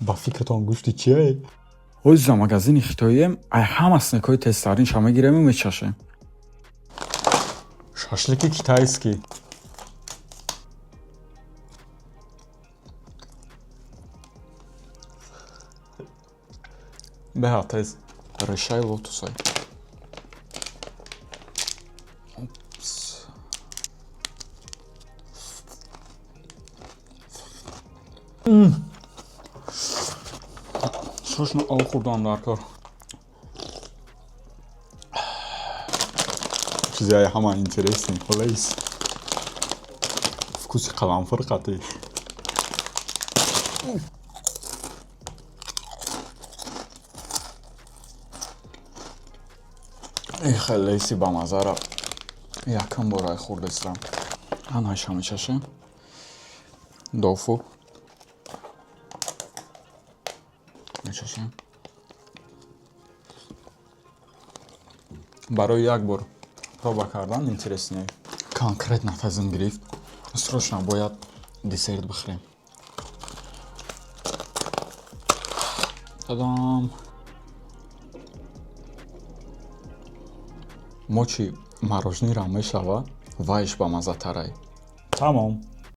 Ба фикртон, гӯшти чие? Ҳози за магазини хитоием, ай ҳама снекҳои тезтаринша мегирему мечашем. Шашлики китайский. Беҳад тез. Решаи лотусай. Опс. Срочно об хӯрдан дар кор. Чизи ай ҳама интересный, Лейс. Вкуси қаламфур қатӣ. Эх, Лейси бамазара якам бор ай хӯрдестам. Анаша мечашем. Дофу. Мечашем. Барои як бор проба кардан интересный. Конкретно тазим гирифт. Срочно бояд десерт бихӯрем. Тадам! Мочи мороженныйра мешава, вайш бамаззатарай. Тамом.